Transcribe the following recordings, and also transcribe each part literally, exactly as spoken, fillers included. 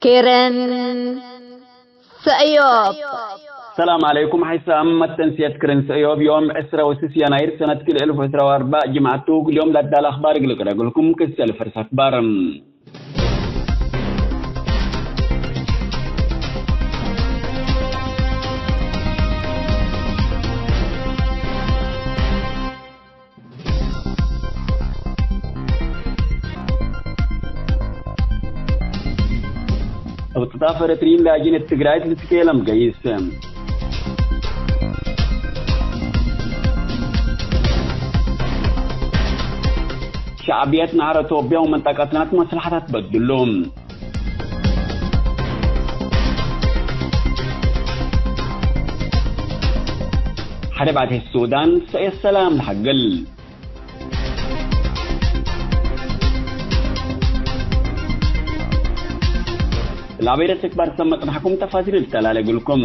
ክርን ሰእዮብ። ሰላም ዐለይኩም። ሐይሳም መተንስየት ክርን ሰእዮብ ዮም ዕስራ ወስስ የናይር ሰነት ክልኤ እልፍ ወዕስራ ወአርበዕ ጅምዐት ቱ። እግል ዮም ለአዳለ አኽባር እግል እቅረግልኩም ክሰል ፍርስ አክባር። እብ ጥጣፍ ኤረትርዪን ላጅን እት ትግራይት ልትኬለም ገይስ። ሸዕብየት ነሀር አቶብያ ወመንጠቀትናት መስለሐታት በድሉ። ሐርብ ዐድ ሱዳን ሰእየት ሰላም ለሐግል። ለአቤረ ተክባር ሰመ ጽናሕኩም ተፋሲል ልተላለ እግልኩም።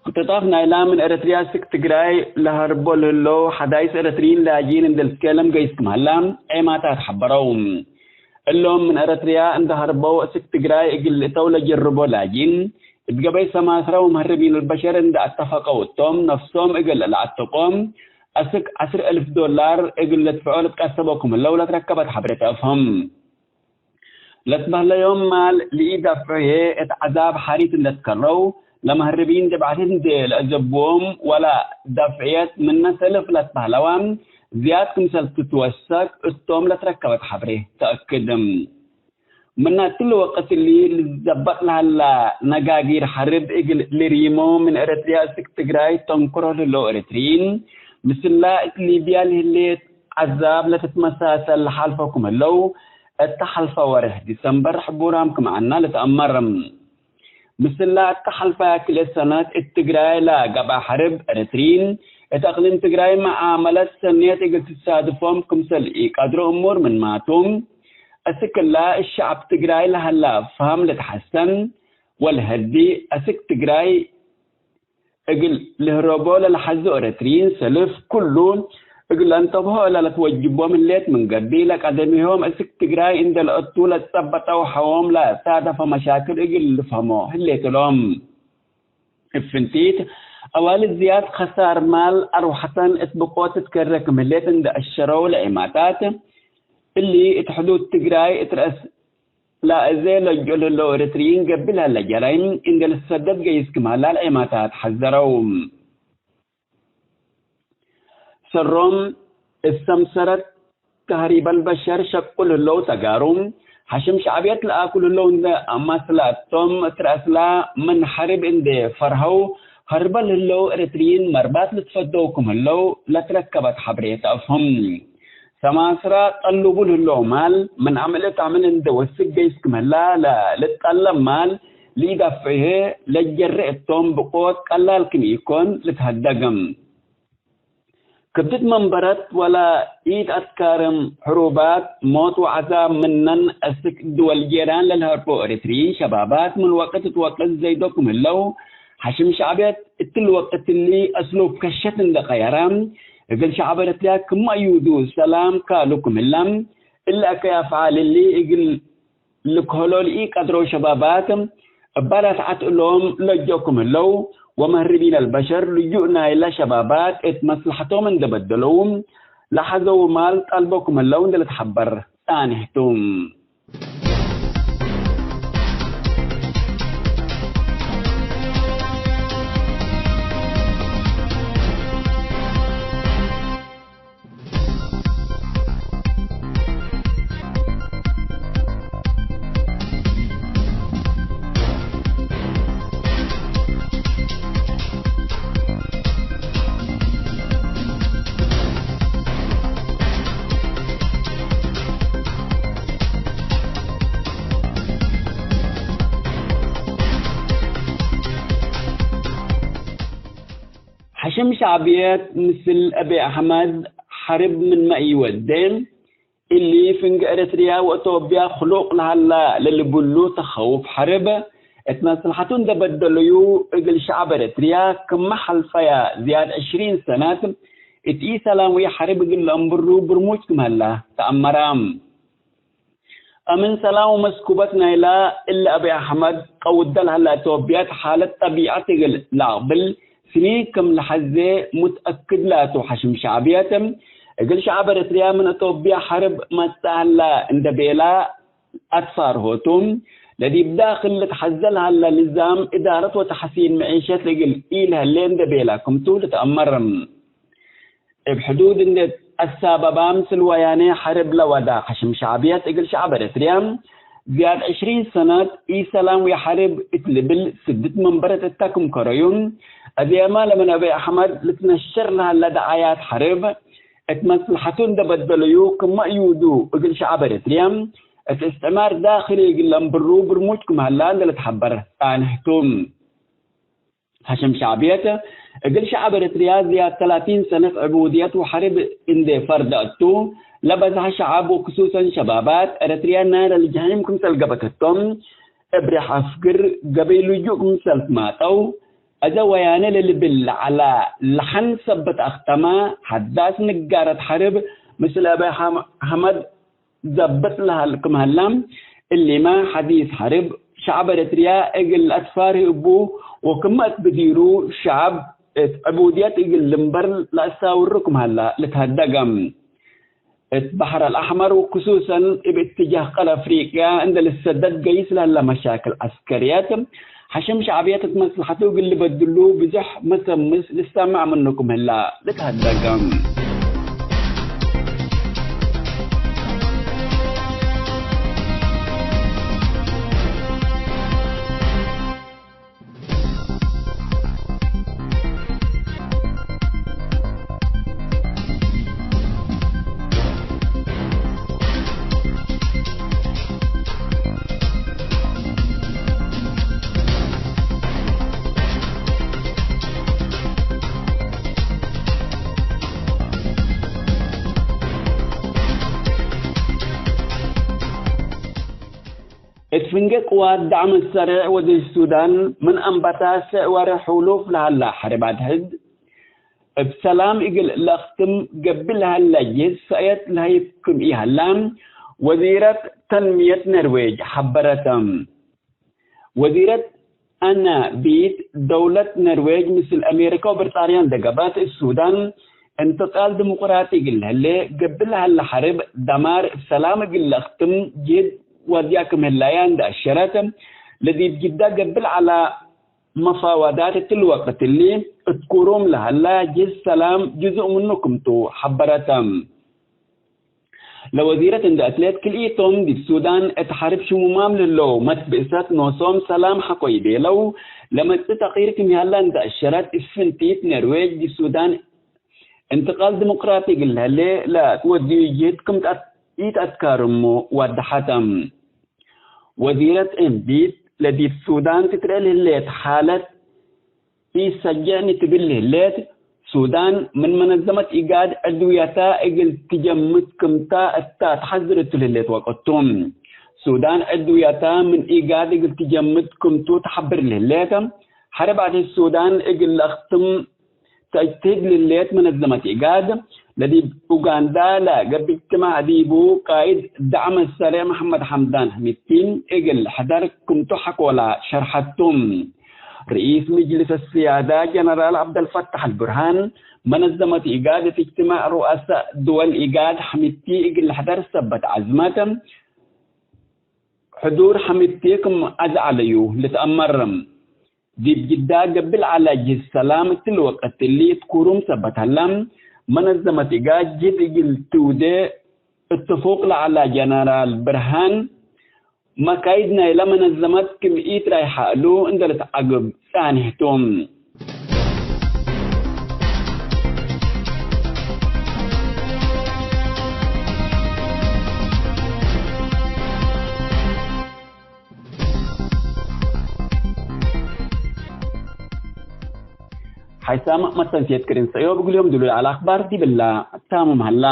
እቅትጣፍ ናይላ ምን ኤረትርያ እስክ ትግራይ ለሀርቦ ለህለው ሐዳይስ ኤረትርዪን ላጅኢን እንዴ ልትኬለም ገይስ ክም ሀላ ዔማታት ሐበረው። እሎም ምን ኤረትርያ እንዴ ሀርበው እስክ ትግራይ እግል ልእተው ለጀርቦ ላጅኢን፣ እት ገበይ ሰማስራ ወመሀርቢን አልበሸር እንዴ አተፈቀው እቶም፣ ነፍሶም እግል ለአተቆ አስክ ዐስር እልፍ ዶላር እግል ልድፍዖ ልትቀሰቦ ክም ህለው ለትረከበት ሐብሬ ተአፍህም። ለትበህለዮም ማል ለኢደፍዑ ህዬ፣ እት ዐዛብ ሐሪት እንዴ ትከረው፣ ለመሀርቢን ድብዓት እንዴ ለአጀብዎም፣ ወለ ደፍዕየት ምነ ሰልፍ ለትበህለዋ ዝያድ ክምሰል ትትወሰክ እቶም ለትረከበት ሐብሬ ተአክድ። ምነ እትሊ ወቅት እሊ ልዘበጥ ለሀላ ነጋጊር ሐርብ እግል ልሪሞ፣ ምን ኤረትርያ እስክ ትግራይ ተንክሮ ለህለው ኤረትርዪን፣ ምስላ እት ሊብያ ለህሌት ዐዛብ ለትትመሳሰል ለሓልፎ ክም ህለው፣ እተ ሐልፈ ወርሕ ዲሰምበር ሕቡራም ክም ዐና ልትአመር። ምስላ እተ ሐልፈ ክልኤ ሰነት እት ትግራይ ለገብአ ሐርብ፣ ኤረትርዪን እት አቅሊም ትግራይ መዓመለት ሰኔት እግል ትሳድፎም ክምሰል ኢቀድሮ እሙር ምንማቱ፣ እስክላ እት ሸዐብ ትግራይ ለሀላ ፈሀም ልትሐሰን ወለሀዲ፣ እስክ ትግራይ እግል ልህረቦ ለለሐዞ ኤረትርዪን ሰልፍ ክሉ እግል ለአንተብሆ እለ ለትወጅቦም ህሌት ምን ገብእ፣ ለቀደሚሆም እስክ ትግራይ እንዴ ለአቱ ለትጸበጠው ሐዎም ለሳደፈ መሻክል እግል ልፍሀሞ ህሌት እሎም። እብ ፍንቲት፣ አዋልድ ዝያድ ከሳር ማል አርወሐተን እት ብቆት ትትከረ ክም ህሌት እንዴ አሸረው ለዔማታት፣ እሊ እት ሕዱድ ትግራይ እት ረአስ ለአዜ ለእንጭል ህለው ኤረትርዪን ገብእ ለሀለ ጀራይም እንዴ ልትሰደድ ገይስ ክም ሀላ ለዔማታት ሐዘረው። ሰሮም እት ሰምሰረት ተህሪበል በሸር ሸቁል ህለው ተጋሩ፣ ሐሽም ሸዕብየት ለአኩል ህለው እንዴ አማስላቶም እት ረአስላ ምን ሐርብ እንዴ ፈርሀው ሀርበ ለህለው ኤረትርዪን መርባት ልትፈደው ክም ህለው ለትረከበት ሐብሬ ተአፍህም። ሰማስራ ጠልቡ ለህለው ማል ምን አምዕል እት አምዕል እንዴ ወስክ ገይስ ክም ህላ ለልትጠለብ ማል ለኢደፍዑ ህዬ ለጀሬ እቶም ብቆት ቀላል ክም ኢኮን ልትሀደግ። ክብድት መንበረት ወለ ኢትአትካርም ሕሩባት ሞት ወዐዛብ ምነን እስክ ድወል ጄራን ለልሀርቦ ኤረትርዪን ሸባባት ምን ወቅት እት ወቅት ዘይዶ ክም ህለው፣ ሐሽም ሸዕብየት እትሊ ወቅት እሊ አስሉብ ከሸት እንዴ ቀየረ፣ እግል ሸዕብ ኤረትርያ ክመ እዩዱ ሰላም ካሉ ክም ህለ፣ እሊ አከይ አፍዓል እሊ እግል ልክህሎ ለኢቀድረው ሸባባት እበ ረትዐት እሎም ለጀው ክም ህለው፣ ወመህርቢን አልበሸር ልጁእ ናይለ ሸባባት እት መስለሐቶም እንዴ በደለው፣ ለሐዘው ማል ጠልቦ ክም ህለው እንዴ ልትሐበር ጻኔሕ ቱ። ሐሽም ሸዕብየት ምስል አቢ አሕመድ ሐርብ ምንመ ኢወዴ፣ እሊ ፍንጌ ኤረትርያ ወአቶብያ ክሉቅ ለሀላ ለልቡሉ ተኸውፍ ሐርብ፣ እት መስለሐቱ እንዴ በደለዩ፣ እግል ሸዐብ ኤረትርያ ክመ ሐልፈያ ዝያድ ዕሽሪን ሰነት እት ኢሰላም ወኢሐርብ እግል ለአንብሩ ብርሙጅ ክም ሀላ ተአመረ። አምን ሰላም ወመስኩበት ናይላ እሊ አቢ አሕመድ ቀውደ ለሀላ ኢትዮጵያ እት ሓለት ጠቢዐት እግል ለአቅብል ስኒን ክም ለሐዜ ሙትአክድ ላቱ። ሐሽም ሸዕብየት እግል ሸዐብ ኤረትርያ ምን ኢትዮጵያ ሐርብ መጽአ ሀላ እንደ ቤላ አትፋርሆቱ፣ ለዲብ ዳክል ልትሐዘ ለሀለ ንዛም እዳረት ወተሐሲን መዒሸት እግል ኢልሀሌ እንደ ቤላ ክምቱ ልትአመር። እብ ሕዱድ እንዴ አሳበባ ምስል ወያኔ ሐርብ ለወዳ ሐሽም ሸዕብየት እግል ሸዐብ ኤረትርያ ዝያድ ዕሽሪን ሰነት ኢሰላም ወኢሐርብ እት ልብል ስድት መንበረት እተ ክም ከረዩ፣ አዜመ ለምን አቢ አሕመድ ልትነሸር ለሀለ ደዓያት ሐርብ እት መስለሐቱ እንደ በደለዩ ክመ እዩዱ እግል ሸዐብ ኤረትርያ እት እስትዕማር ዳክሊ እግል ለአንብሩ ብርሙጅ ክም ሀላ እንደ ልትሐበር ጻንሕ ቱ። ሐሽም ሸዕብየት እግል ሸዐብ ኤረትርያ ዝያድ ተላቲን ሰነት ዕቡድየት ወሐርብ እንዴ ፈርደ እቱ፣ ለበዝሐ ሸዐብ ወክሱሰን ሸባባት ኤረትርያ ናር አልጀሒም ክምሰል ገበት ህቶም፣ እብ ሬሕ አፍግር ገበይ ልጁእ ክምሰል ትማጠው፣ አዘ ወያኔ ለልብል ለዐላ ለሐን ሰበት አክተመ። ሐዳስ ንጋረት ሐርብ ምስል አቢ ሐም-፣ ሐመድ ዘብጥ ለሀል ክም ሀላ፣ እሊመ ሐዲስ ሐርብ ሸዐብ ኤረትርያ እግል ለአትፋርህ እቡ ወክመ እት ብዲሩ ሸዐብ እት ዕቡድየት እግል ልንበር ለአሳውሩ ክም ሀላ ልትሀደገ። እት በሐር አልአሕመር ወክሱሰን እብ እትጃህ ቀር አፍሪቅያ እንደ ልሰደድ ገይስ ለሀለ መሻክል ዐስከርየት፣ ሐሽም ሸዕብየት እት መስለሐቱ እግል ልበድሉ ብዙሕ መሰምስ ልሰመዕ ምኑ ክም ህላ ልትሀደገ። እት ፍንጌ ቅዋት ደዕም ሰሬዕ ወዴሽ ሱዳን ምን አንበታሰ ወሬሕ ሑሉፍ ለሀላ ሐርብ አድሕድ፣ እብ ሰላም እግል ለአክትም ገብእ ለሀለ ጅህድ ሰእየት ለሀይብ ክም ኢሀላ፣ ወዚረት ተንምየት ነርዌጅ ሐበረተ። ወዚረት አነ ቢት፣ ደውለት ነርዌጅ ምስል አሜሪካ ወብርጣንያ እንደ ገብአት፣ እት ሱዳን እንትቃል ዲሞቅራጢ እግል ለህሌ ገብእ ለሀለ ሐርብ ደማር እብ ሰላም እግል ለአክትም ጅህድ ወድያ ክም ህላያ እንደ አሸረት፣ ለዲብ ጅዳ ገብእ ለዐላ መፋወዳት እትሊ ወቅት እሊ፣ እት ኩሩም ለሀላ ጅህድ ሰላም ጅዙእ ምኑ ክምቱ ሐበረተ። ለወዚረት እንደ አትሌት፣ ክልኢቶም ዲብ ሱዳን እት ሐርብ ሽሙማም ለህለው መትብእሰት ኖሶም ሰላም ሐቆ ኢቤለው፣ ለመጽእ ተቅይር ክም ይሀላ እንደ አሸረት፣ እብ ፍንቲት ነርዌጅ ዲብ ሱዳን እንትቃል ዲሞቅራጢ እግል ለህሌ ለትወድዩ ጅህድ ክም ኢተአትካርሙ ወደሐተ። ወዚረት እምቢት ለዲብ ሱዳን ትትርኤ ለህሌት ሓለት ኢሰጀዕኒ ትብል ህሌት፣ ሱዳን ምን መነዘመት ኢጋድ ዕድውየታ እግል ትጀምድ ክምታ እታ ተሐዝር እቱ ለህሌት ወቅት ቱ። ሱዳን ዕድውየታ ምን ኢጋድ እግል ትጀምድ ክምቱ ተሐብር ለህሌት፣ ሐርብ አድሕድ ሱዳን እግል ለአክትም ተእጅትህድ ለህሌት መነዘመት ኢጋድ፣ ለዲብ ኡጋንዳ ለገብእ እጅትማዕ ዲቡ ቃይድ ደዕመ ሰሬዕ መሐመድ ሐምዳን ሕሚቲ እግል ሕደር ክምቱ ሐቆላ ሸርሐቱ። ርኢስ ምጅልስ አስያዳ ጀነራል ዐብደልፈታሕ አልቡርሃን፣ መነዘመት ኢጋድ እት እጅትማዕ ሩአሳእ ድወል ኢጋድ ሕሚቲ እግል ሕደር ሰበት ዐዝመት፣ ሕዱር ሕሚቲ ክም አዝዐለዩ ልትአመር። ዲብ ጅዳ ገብእ ለዐለ ጅህድ ሰላም እትሊ ወቀት እሊ እት ኩሩም ሰበት ሀላ፣ መነዘመት ኢጋድ ጅህድ እግል ትውዴ እትፉቅ ለዐለ ጀነራል ብርሃን፣ መካይድ ናይለ መነዘመት ክም ኢትራይሐ እሉ እንዴ ልትዐግብ ጻኒሕ ቱ። ሓይሳም መተንስየት ክርን ሰእዮብ እግልዮም ድሉይ ዐለ አክባር ዲብላ ታምም ሀላ።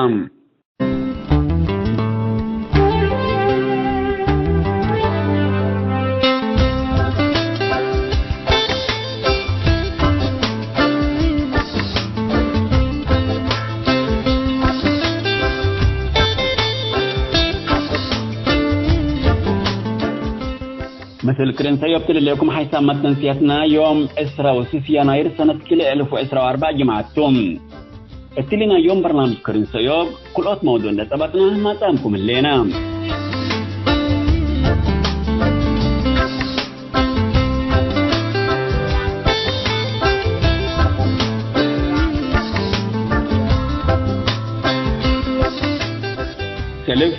ምስል ክርን ሰዮብ ትልሌኩም ሓይሳም መተንስያትና ዮም ዕስራ ወስስ የናይር ሰነት ክልኤ እልፍ ወዕስራ ወአርበዕ ጅምዓት ቱ። እትሊ ናይ ዮም በርናምጅ ክርን ሰዮብ ክልኦት መውዱዕ እንዴ ጸበጥና ማጻምኩም ህሌና። ሰልፍ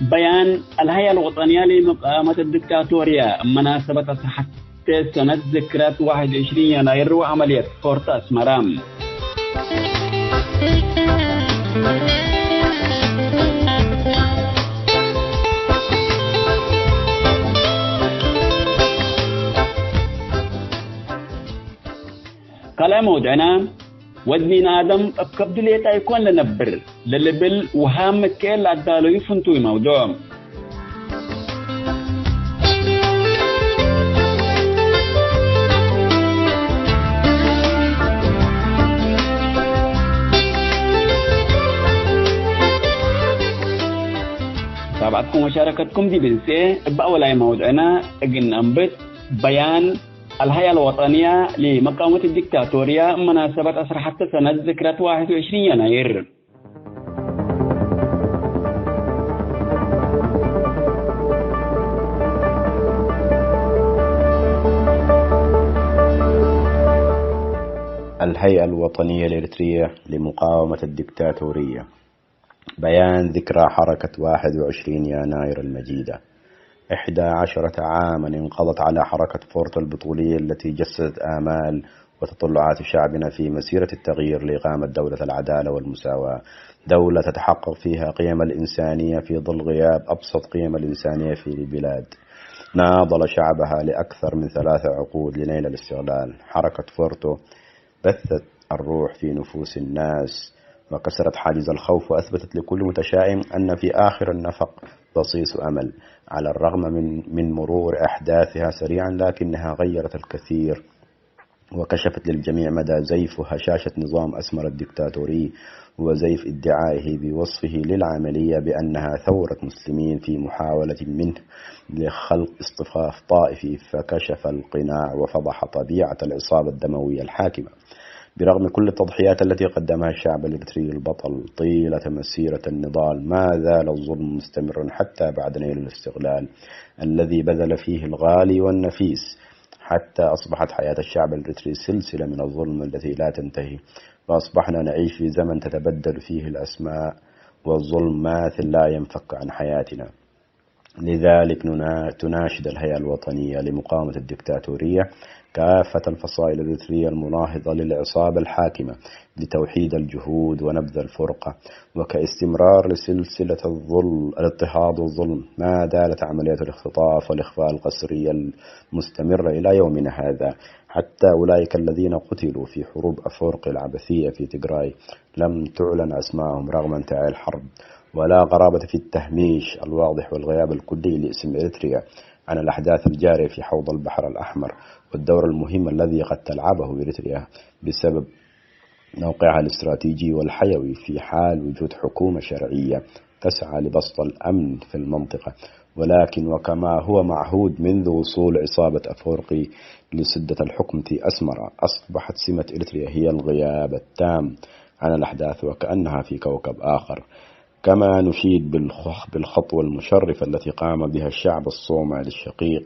በያን አልሀያ አልወጠንያ ለመቃወመት ዲክታቶርያ፣ መናሰበት አስራ ሐቴ ሰነት ዝክረት ዋሕድ ወዕሽሪን የናይር ወዐመልየት ፎርቶ አስመራ። ካልኣይ መውዱዕና፣ ወድ ሚን አደም እብ ከብዱ ሌጠ ኢኮን ለነብር ለልብል ውሃም ምክኤል ለአዳለዩ ፍንቱይ መውዱዕ። ሙታብዐትኩም ወሻረከትኩም ዲብ እንሴ እብ አወላይ መውዱዕና እግል ነአንብት፣ በያን አልሀያ አልወጠንያ ለመቃወመት ዲክታቶርያ፣ መናሰበት አስራ ሐቴ ሰነት ዝክረት ዋሕድ ወዕሽሪን የናይር። الهيئة الوطنية الإريترية لمقاومة الدكتاتورية. بيان ذكرى حركة واحد وعشرين يناير المجيدة. إحدى عشرة عامًا انقضت على حركة فورتو البطولية التي جسدت آمال وتطلعات شعبنا في مسيرة التغيير لإقامة دولة العدالة والمساواة، دولة تتحقق فيها قيم الإنسانية في ظل غياب أبسط قيم الإنسانية في البلاد. ناضل شعبها لأكثر من ثلاث عقود لنيل الاستقلال. حركة فورتو بثت الروح في نفوس الناس، وكسرت حاجز الخوف، وأثبتت لكل متشائم أن في آخر النفق بصيص أمل. على الرغم من، من مرور أحداثها سريعًا، لكنها غيرت الكثير، وكشفت للجميع مدى زيف وهشاشة نظام أسمر الدكتاتوري، وزيف ادعائه بوصفه للعملية بأنها ثورة مسلمين في محاولة منه لخلق اصطفاف طائفي، فكشف القناع وفضح طبيعة العصابة الدموية الحاكمة. برغم كل التضحيات التي قدمها الشعب الإريتري البطل طيلة مسيرة النضال، ما زال الظلم مستمرًا حتى بعد نيل الاستقلال الذي بذل فيه الغالي والنفيس، حتى أصبحت حياة الشعب الإريتري سلسلة من الظلم التي لا تنتهي، وأصبحنا نعيش في زمن تتبدل فيه الأسماء، والظلم ماثل لا ينفك عن حياتنا. لذلك ننا-، تناشد الهيئة الوطنية لمقاومة الدكتاتورية كافة الفصائل الإريترية المناهضة للعصابة الحاكمة لتوحيد الجهود ونبذ الفرقة، وكاستمرار لسلسلة الظلم، الاضطهاد والظلم، ما زالت عملية الاختطاف والإخفاء القسرية المستمرة إلى يومنا هذا. حتى أولئك الذين قتلوا في حروب أفورقي العبثية في تيغراي لم تعلن أسماءهم رغم انتهاء الحرب، ولا غرابة في التهميش الواضح والغياب الكلي لاسم إريتريا عن الأحداث الجارية في حوض البحر الأحمر والدور المهم الذي قد تلعبه إريتريا بسبب موقعها الاستراتيجي والحيوي في حال وجود حكومة شرعية تسعى لبسط الأمن في المنطقة. ولكن وكما هو معهود منذ وصول عصابة أفورقي لسدة الحكم في أسمرة، أصبحت سمة إريتريا هي الغياب التام عن الأحداث، وكأنها في كوكب آخر. كما نشيد بالخ-، بالخطوة المشرفة التي قام بها الشعب الصومالي الشقيق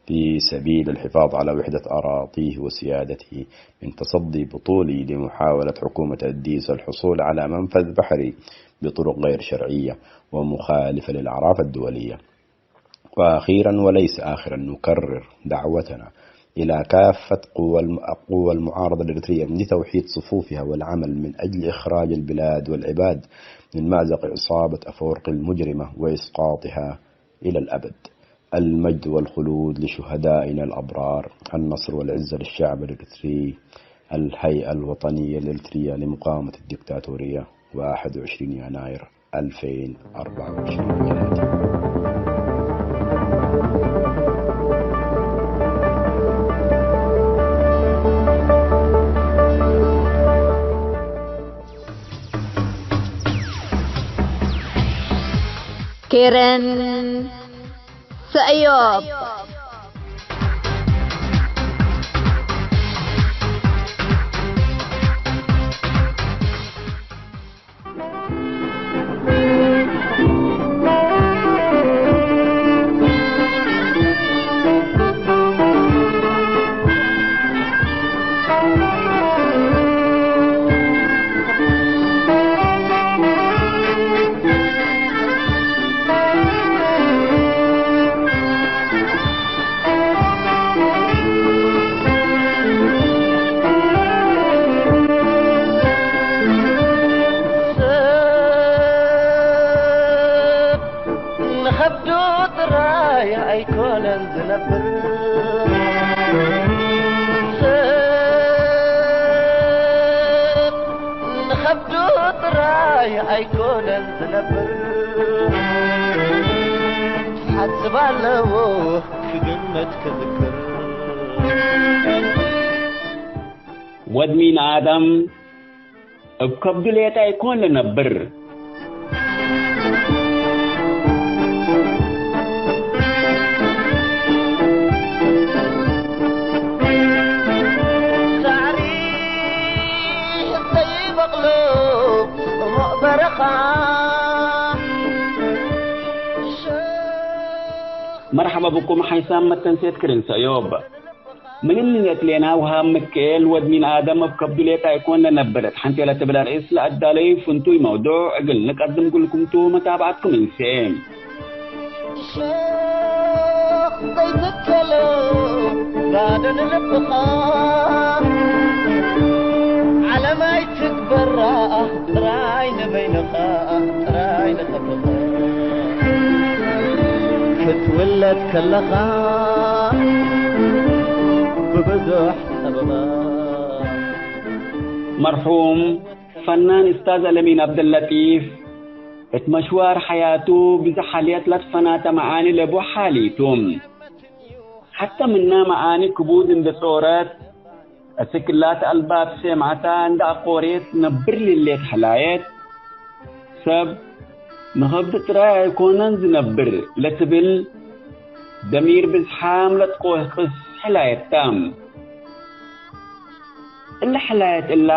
في سبيل الحفاظ على وحدة أراضيه وسيادته، من تصدي بطولي لمحاولة حكومة أديس الحصول على منفذ بحري بطرق غير شرعية ومخالفة للأعراف الدولية. وأخيرًا وليس آخرًا، نكرر دعوتنا إلى كافة قوى الم-، قوى المعارضة الإريترية لتوحيد صفوفها والعمل من أجل إخراج البلاد والعباد من مأزق عصابة أفورقي المجرمة وإسقاطها إلى الأبد. المجد والخلود لشهدائنا الأبرار، النصر والعزة للشعب الإريتري، الهيئة الوطنية الإريترية لمقاومة الدكتاتورية، واحد وعشرين يناير ألفين وأربعة وعشرين ميلادي. ኬረን ሰእዮብ። ንኸብዱ ጥራይ ኣይኮነን ዝነብር፣ ሰብ ንኸብዱ ጥራይ ኣይኮነን ዝነብር፣ ሓስብ ኣለዎ ክግመት ክዝክር። ወድ ሚን ኣደም እብ ከብዱ ሌጠ ኣይኮን ለነብር። ሳዕሪ ህሰይ በቅሎ እሞ በረኻ። መርሐባ ብኩም ሓይሳም መተንሴት ክርን ሰእዮብ። ምን እሊ ነትሌና ውሃብ ምክኤል ወድ ሚን ኣደም እብ ከብዱ ሌጠ ኣይኮን ለነብር እት ሐንቴ ለትብል አርእስ ለአዳለዩ ፍንቱይ መውዱዕ እግል ንቀድም እግልኩም ቱ መታብዐትኩም እንሴ። ሸክ ዘይትከሎ ባደን ልብኻ፣ ዓለም ኣይትግበራ ጥራይ ንበይንኻ፣ ጥራይ ንኸብርኻ። ክትውለድ ከለኻ ብብዙሕ ጸበባ። መርሑም ፈናን እስታዝ አለሚን ዐብደለጢፍ፣ እት መሽዋር ሐያቱ ብዘሕ ሐልየት ለትፈናተ መዓኒ ለቡ ሓሊቱ። ሐተ ምና መዓኒ ክቡድ እንዴ ጾረት፣ እት ክላት አልባብ ሴምዐታ እንዴ አቆሬት ነብር ልሌት ሕላየት፣ ሰብ ንኸብዱ ጥራይ ኣይኮነን ዝነብር ለትብል ደሚር ብዝሓም ለትቆህቅስ ሕላየት ተ። እለ ሕላየት እላ፣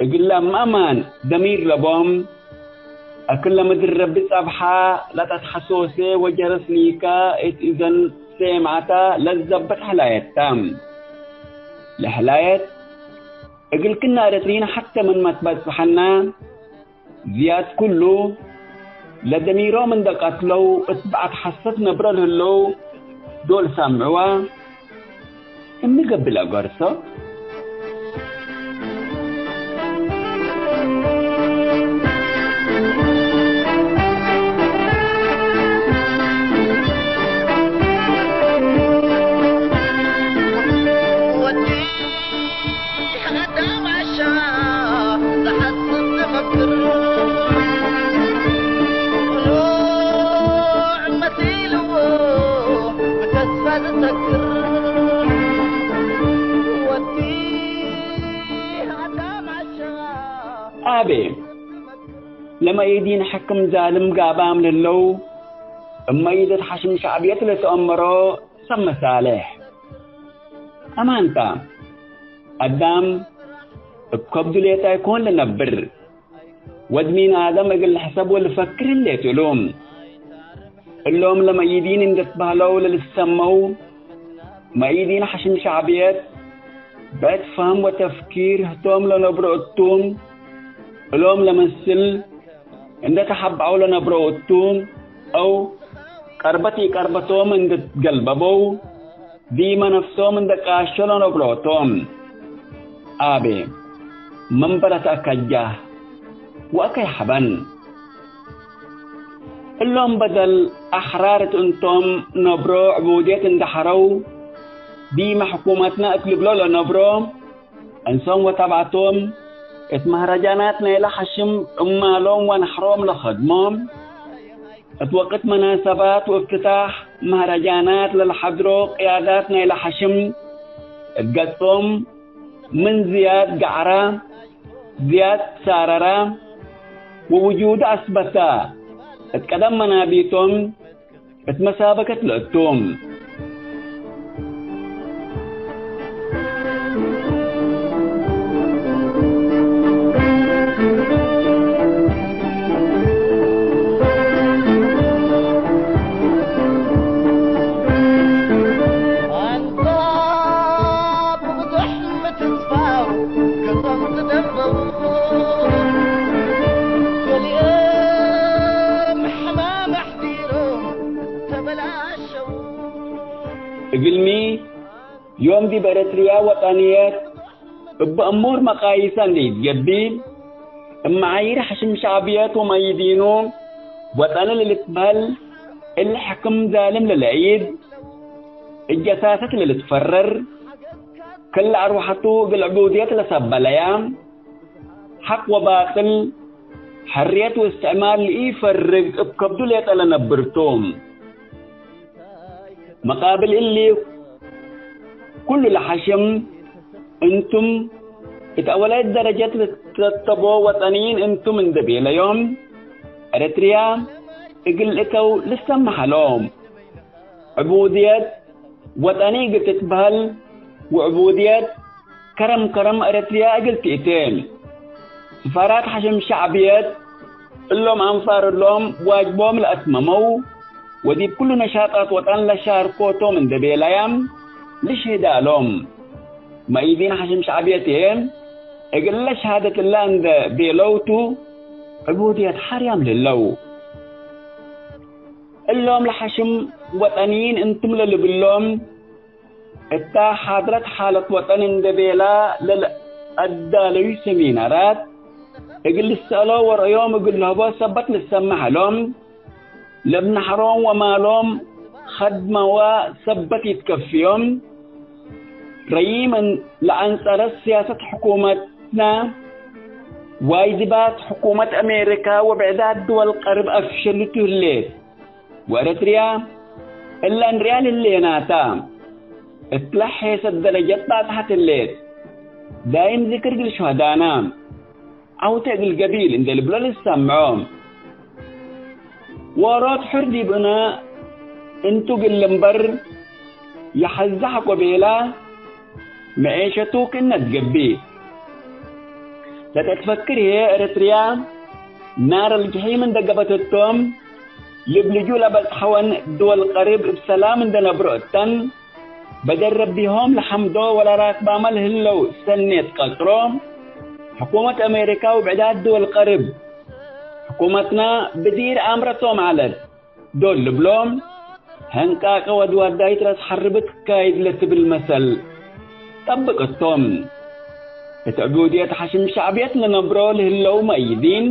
እግል ለአማን ደሚር ለቦም፣ እክለ ምድር ረቢ ጸብሓ ለተትሐሶሴ ወጀረስ ኒካ እት እዘን ሴምዐታ ለትዘብጥ ሕላየት ተ። ለሕላየት እግል ክና ኤረትርዪን ሐቴ ምንመ ትበጽሐነ፣ ዝያድ ኩሉ፣ ለደሚሮም እንዴ ቀትለው እት በዐድ ሐሰት ነብረ ለህለው ዶል ሳምዕዋ፣ እሚ ገብእ ለአገርሶ። ወዲ ሐዳም ዐሻ ለሐስብ ልፈክር፣ ቅኑዕ መሲልዎ ብተስፋ ልሰክር። ወዲ ሐዳም ዐሻ። አቤ፣ ለመኢዲን ሕክም ዛልም ጋባም ለህለው፣ እብ መኢደት ሐሽም ሸዕብየት ለተአመሮ ሰብ መሳሌሕ። አማንታ፣ አዳም እብ ከብዱ ሌጠ ኣይኮን ለነብር። ወድ ሚን አደም እግል ልሕሰብ ወልፈክር ህሌት እሉ። እሎም ለመኢዲን እንዴ ትበህለው ለልሰመው፣ መኢዲን ሐሽም ሸዕብየት፣ ብዕድ ፈህም ወተፍኪር ህቶም ለነብሮ እቱ፣ እሎም ለመስል እንዴ ተሐበዐው ለነብሮ እቱ፣ አው ቀርበት ኢቀርበቶም እንዴ ትገልበበው፣ ዲመ ነፍሶም እንዴ ቃሾ ለነብሮ ቶም። አቤ፣ መንበረት አከጃህ ወአከይ ሐበን። እሎም በደል አሕራር እት እንቶም ነብሮ ዕቡድየት እንዴ ሐረው፣ ዲመ ሕኩመትነ እት ልብሎ ለነብሮ፣ እንሶም ወተብዐቶም እት መህረጃናት ናይለ ሐሽም እማሎም ወነሕሮም ለከድሞም፣ እት ወቅት መናሰባት ወእፍትታሕ መህረጃናት ለልሐድሮ ቅያዳት ናይለ ሐሽም፣ እት ገጾም ምን ዝያድ ገዐራ፣ ዝያድ ሳረራ ወውጁዱ አስበታ፣ እት ቀደም መናቢቶም እት መሳበከት ለእቱ። እግልሚ፣ ዮም ዲብ ኤረትርያ ወጠንየት እብ እሙር መቃይሰ እንዴ ኢትገብእ፣ እብ መዓይር ሐሽም ሸዕብየት ወመይዲኑ ወጠኒ ለልትበህል እሊ ሕክም ዛልም ለለአይድ፣ እጀሳሰት ለልትፈረር፣ ክል አርወሐቱ እግል ዕቡድየት ለሰበለያ፣ ሐቅ ወባጥል፣ ሕርየት ወእስትዕማር ለኢፈርግ እብ ከብዱ ሌጠ ለነብር ቱ። መቃብል እሊ ኩሉ ለሐሽም፣ እንቱም እት አወላይት ደረጀት ልትረተቦ ወጠንይን እንቱም እንዴ ቤለዮም፣ ኤረትርያ እግል እተው ልሰመሕ ዐሎም። ዕቡድየት ወጠኒ እግል ትትበህል ወዕቡድየት ከረም ከረም ኤረትርያ እግል ትእቴ። ስፋራት ሐሽም ሸዕብየት እሎም አንፋር እሎም ዋጅቦም ለአትመመው ወዲብ ኩሉ ነሻጣት ወጠን ለሻርኮ ቶም እንዴ ቤለያም ልሽህድ ዐሎም። መኢዲን ሐሽም ሸዕብየት ህዬ እግለ ሸሃደት እለ እንዴ ቤለው ቱ፣ ዕቡድየት ሐርያም ልህለው። እሎም ለሐሽም ወጠንይን እንቱም ለልብሎም፣ እታ ሓድረት ሓለት ወጠን እንዴ ቤላ ለለአዳለዩ ሰሚናራት፣ እግል ልሰአሎ ወረአዮም እግል ልህቦ ሰበት ልሰመሕ ዐሎም። ለእብ ነሐሮም ወማሎም ከድመዋ ሰበት ኢትከፍዮም። ረዪም ለአንጸረት ስያሰት ሕኩመትና፣ ዋጅባት ሕኩመት አሜሪካ ወብዕዳት ድወል ቀርብ አፍሸልቱ ህሌት። ወኤረትርያ እለ እንርያ ለህሌናታ፣ እትለ ሔሰት ደረጀት ባጽሐት ህሌት። ዳይም ዝክር እግል ሹሀዳና፣ ዐውቴ እግል ገቢል እንዴ ልብሎ ልሰምዖ። ዎሮት ሑር ዲብነ እንቱ እግል ልንበር፣ የሐዘ ሐቆ ቤላ፣ መዔሸቱ ክእነ ትገብእ። ለተትፈክር ህዬ ኤረትርያ ናር አልጀሒም እንዴ ገበት እቶም፣ ልብልጁ ለበጽሐወን ድወል ቀርብ እብ ሰላም እንዴ ነብሮ እተን፣ በደል ረቢሆም ለሐምዶ ወለራክባመ ለህለው ሰኔት ቀጽሮ፣ ሕኩመት አሜሪካ ወብዕዳት ድወል ቀርብ፣ ሕኩመትና ብዲር አምረቶም ዐለት። ዶል ልብሎም፣ ሕንቃቀ ወድዋዳይት ረአስ ሐርብ ትካይድ ለትብል መሰል ጠብቅ እቶም። እት ዕቡድየት ሐሽም ሸዕብየት ለነብሮ ለህለው መእይዲን፣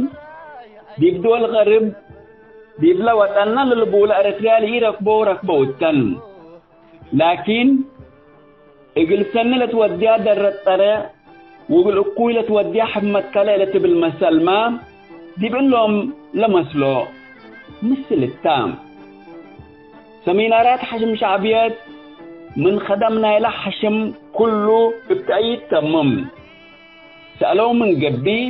ዲብ ድወል ገርብ፣ ዲብለ ወጠንና ለልቡለ ኤረትርያ ለኢረክቦ ረክበው እተን። ላኪን፣ እግል ሰኒ ለትወድያ ደረት ጠረ፣ ወእግል እኩይ ለትወድያ ሕመት ከለ ለትብል መሰልመ፣ ዲብ እሎም ለመስሎ ምስል እተ። ሰሚናራት ሐሽም ሸዕብየት ምን ከደም ናይለ ሐሽም ኩሉ እብ ተእይድ ተምም። ሰአለው ምን ገብእ፣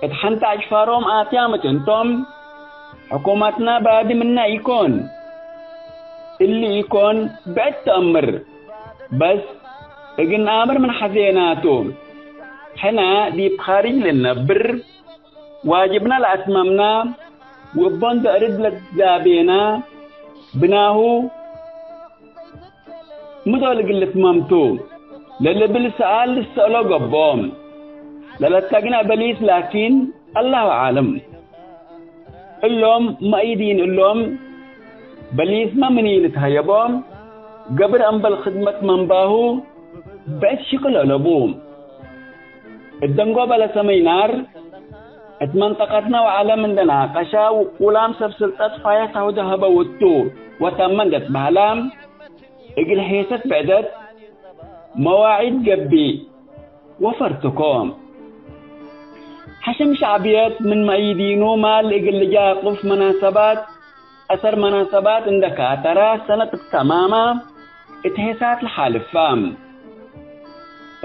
እት ሐንተ አጅፋሮም አትያም እት እንቶም፣ ሕኩመትና ባዲ ምነ ኢኮን፣ እሊ ኢኮን ብዕድ ተአምር፣ በስ እግል ነአምር ምን ሐዜናቱ። ሕነ ዲብ ካርጅ ልንነብር፣ ዋጅብነ ለአትመምነ፣ ወእቦን ደእርድ ለትዛቤነ፣ ብናሁ፣ ሚ ዶል እግል ልትመምቱ ለልብል ሰኣል ልሰአሎ ገብኦ። ለለተግነ በሊስ ላኪን፣ አላሁ አዕለም። እሎም መእይዲን እሎም፣ በሊስመ ምን ኢልትሀየቦ፣ ገብር አምበል ክድመት መንባሁ ብዕድ ሽቅል አለቡ። እት ደንጎበ ለሰመይናር፣ እት መንጠቀትነ ወዐለም እንዴ ናቀሻ፣ ውቁላም ሰብ ስልጠት ፋያት አውደ ሀበው እቱ ወተመ እንዴ ትበህላ፣ እግል ሔሰት ብዕደት መዋዒድ ገብእ ወፈርትኮ። ሐሽም ሸዕብየት ምን መእይዲኑ ማል እግል ልጃቅፍ መናሰባት፣ አሰር መናሰባት እንዴ ካተራ ሰነት እብ ተማማ እት ሔሳት ለሓልፋ።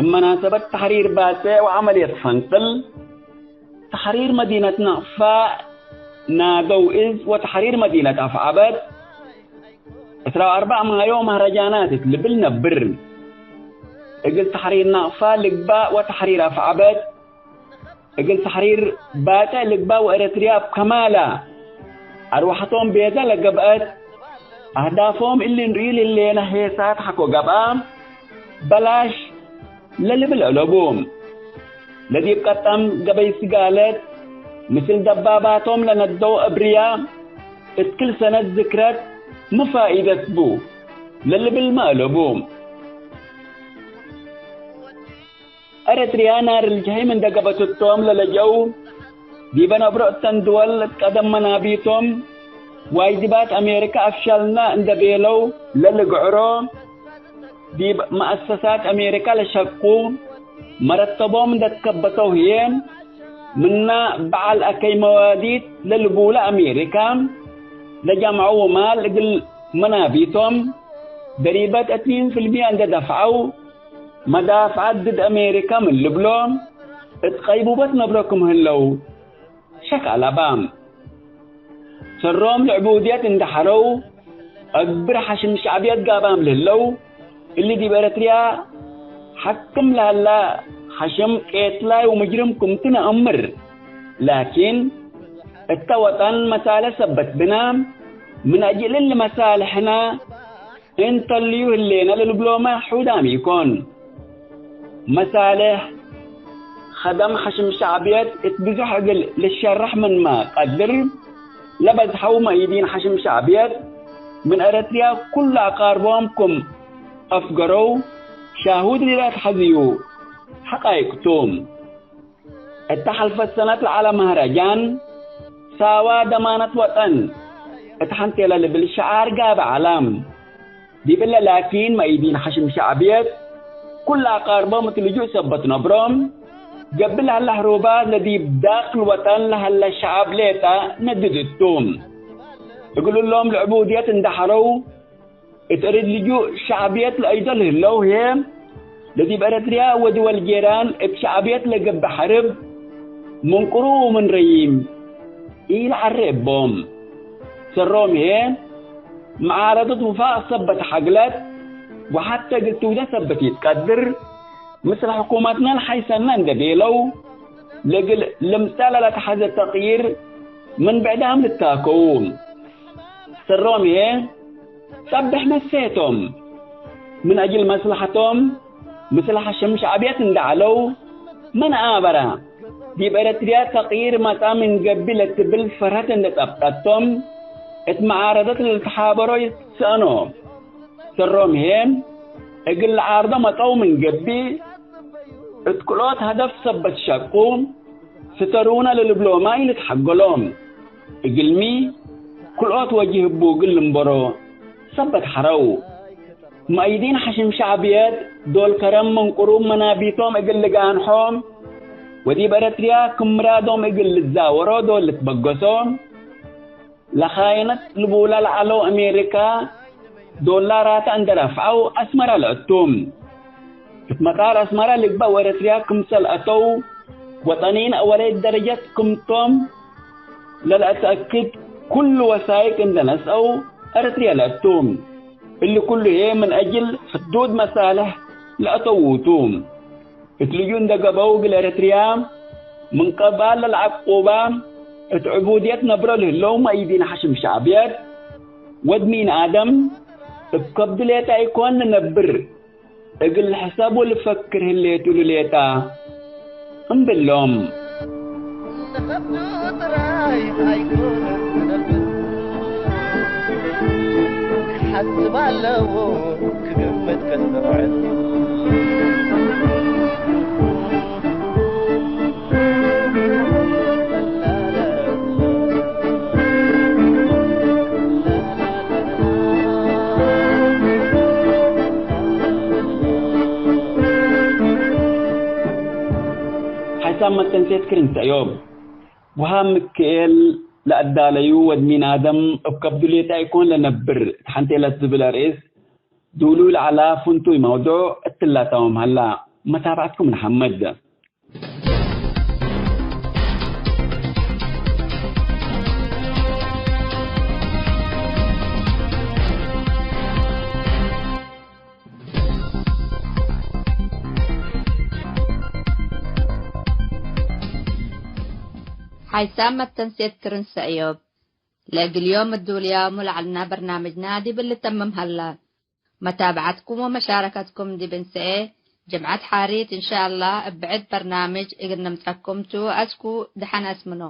እብ መናሰበት ተሕሪር ባጼዕ ወዐመልየት ፈንቅል፣ ተሕሪር መዲነት ነቅፋ፣ ናደው እዝ ወተሕሪር መዲነት አፍዐበት፣ ዕስራ ወአርበዕ ማዮ መህረጃናት እት ልብል ነብር። እግል ተሕሪር ናቅፋ ልግባእ ወተሕሪር አፍዐበት፣ እግል ተሕሪር ባጤዕ ልግባእ ወኤረትርያ እብ ከማላ አርወሐቶም ቤዘ ለገብአት፣ አህዳፎም እሊ እንርእዩ ለህሌነ ሔሳት ሐቆ ገብአ፣ በላሽ ለልብል አለቡ። ለዲብ ቀጠም ገበይ ስጋለት ምስል ደባባቶም ለነደው አብርያ፣ እት ክል ሰነት ዝክረት ሚ ፋኢደት ቡ ለልብልመ አለቡ። ኤረትርያ ናር ልጅሒም እንዴ ገበት እቶም ለለጀው፣ ዲበ ነብሮ እተን ድወል እት ቀደም መናቢቶም፣ ዋጅባት አሜሪካ አፍሸልነ እንደ ቤለው ለልግዕሮ፣ ዲብ መአሰሳት አሜሪካ ለሸቁ መረተቦም እንደ ትከበተው ህዬ፣ ምና በዐል አከይ መዋዲት ለልቡለ አሜሪካ ለጀምዐው ማል እግል መናቢቶም ደሪበት እትኒን ፍልሚያ እንደ ደፍዐው፣ መዳፍዐት ድድ አሜሪካ ምን ልብሎ እት ቀይቡበት ነብሮ ክም ህለው ሸክ አለባ። ሰሮም ለዕቡድየት እንደ ሐረው፣ አግብር ሐሽም ሸዕብየት ጋባም ለህለው፣ እሊ ዲብ ኤረትርያ ሐክም ለሀላ ሐሽም ቄትላይ ወምጅርም ክምቱ ነአምር። ላኪን፣ እተ ወጠን መሳልሕ ሰበት ብነ፣ ምን አጅል እሊ መሳልሕነ እንተልዩ ህሌነ ለልብሎመ ሑዳም ኢኮን። መሳልሕ ከደም ሐሽም ሸዕብየት እት ብዙሕ እግል ልሸረሕ ምንመ ቀድር፣ ለበዝሐው መኢዲን ሐሽም ሸዕብየት ምን ኤረትርያ ኩሉ አቃርቦም ክም አፍገረው ሻሁድ ለለአትሐዝዩ ሐቃይቅ ቱ። እተ ሐልፈት ሰነት ለዐለ መህረጃን ሳዋ ደማነት ወጠን እት ሐንቴለ ልብል ሸዓር ጋብእ ዐለ። ዲብለ ላኪን መኢዲን ሐሽም ሸዕብየት ኩለ አቃርቦም እት ልጁእ ሰበት ነብሮም፣ ገብእ ለሀለ ሕሩባት ለዲብ ዳክል ወጠን ለሀለ ሸዐብ ሌጠ ነድድ እቱ። እግል እሎም ለዕቡድየት እንደ ሐረው፣ እት እርድ ልጁእ ሸዕብየት ለአይዶ ለህለው ህዬ፣ ለዲብ ኤረትርያ ወድወል ጄራን እብ ሸዕብየት ለገብእ ሐርብ ምን ቅሩብ ወምን ረዪም ኢለዐሬ እቦም። ሰሮም ህዬ፣ መዓረደት ውፋቅ ሰበት ሐግለት ወሐቴ እግል ትውዴ ሰበት ኢትቀድር፣ ምስል ሕኩመትነ ለሐይሰነ እንዴ ቤለው፣ ለእግል ልምጸእ ለለተሐዘ ተቅዪር ምን ብዕዳም ልታከዉ። ሰሮም ህዬ፣ ጸብሕ መሴቶም፣ ምን አጅል መስለሐቶም፣ ምስል ሐሽም ሸዕብየት እንደ ዐለው፣ መን አበረ፣ ዲብ ኤረትርያ ተቅዪር መጽአ ምን ገብእ ለትብል ፈርሀት እንዴ ጸብጠቶም፣ እት መዓረደት ለልትሓበሮ ይትሰአኖ። ሰሮም ህዬ፣ እግል ለዓርዶ መጽአው ምን ገብእ፣ እት ክልኦት ሀደፍ ሰበት ሸቁ፣ ስተሩነ ለልብሎመ ኢልትሐገሎም። እግልሚ፣ ክልኦት ወጅህ እቡ እግል ልንበሮ ሰበት ሐረው። መአይዲን ሐሽም ሸዕብየት ዶል ከረም ምን ቅሩብ መናቢቶም እግል ልጋንሖም፣ ወዲብ ኤረትርያ ክም ምራዶም እግል ልዛወሮ ዶል ልትበገሶም፣ ለኻይነት ልቡላ ለዐለው አሜሪካ ዶላራተ እንዴ ረፍዐው አስመረ ለአቱ። እት መጣር አስመረ ልግበእ ወኤረትርያ ክምሰል አተው ወጠኒን አወለይት ደረጀት ክምቶም ለለአተአክድ ኩሉ ወሳይቅ እንዴ ነስአው ኤረትርያ ለአቱ። እሊ ኩሉ ህዬ ምን አጅል ሕዱድ መሳልሕ ለአተውቱ። እት ልዩ እንደ ገብአው እግል ኤረትርያ ምን ቀባል ለለዐቁባ እት ዕቡድየት ነብሮ ለህለው መአይዲን ሐሽም ሸዕብየት፣ ወድ ሚን አደም እብ ከብዱ ሌጠ ኢኮን ልነብር፣ እግል ሕሰብ ወልፈክር ህሌት እሉ ሌጠ እምብሎም። ለከብዱ ጥራይ አይኮን ልነብር፣ ክሓስብ አለዎ ክግምት ከስተውዕል። ሓይሳም መተንሴት ክርን ሰእዮብ። ውሃብ ምክኤል ለአዳለዩ ወድ ሚን አደም እብ ከብዱ ሌጠ ኢኮን ለነብር እት ሐንቴ ለትብል አርእስ ዱሉይ ለዐላ ፍንቱይ መውዱዕ እትላታዎም ሀላ። መታብዐትኩም ነሐምድ። ሓይሳም መተንሴት ክርን ሰእዮብ። ለእግል ዮም እዱልያሙ ለዐልና በርናምጅና ዲብ ልተምም ሀላ። መታብዐትኩም ወመሻረከትኩም ዲብ እንሰኤ ጅምዐት ሓሪት እንሻአላህ እብ ብዕድ በርናምጅ እግል ነምጸኩም ቱ። አስኩ ደሐን አስምኖ።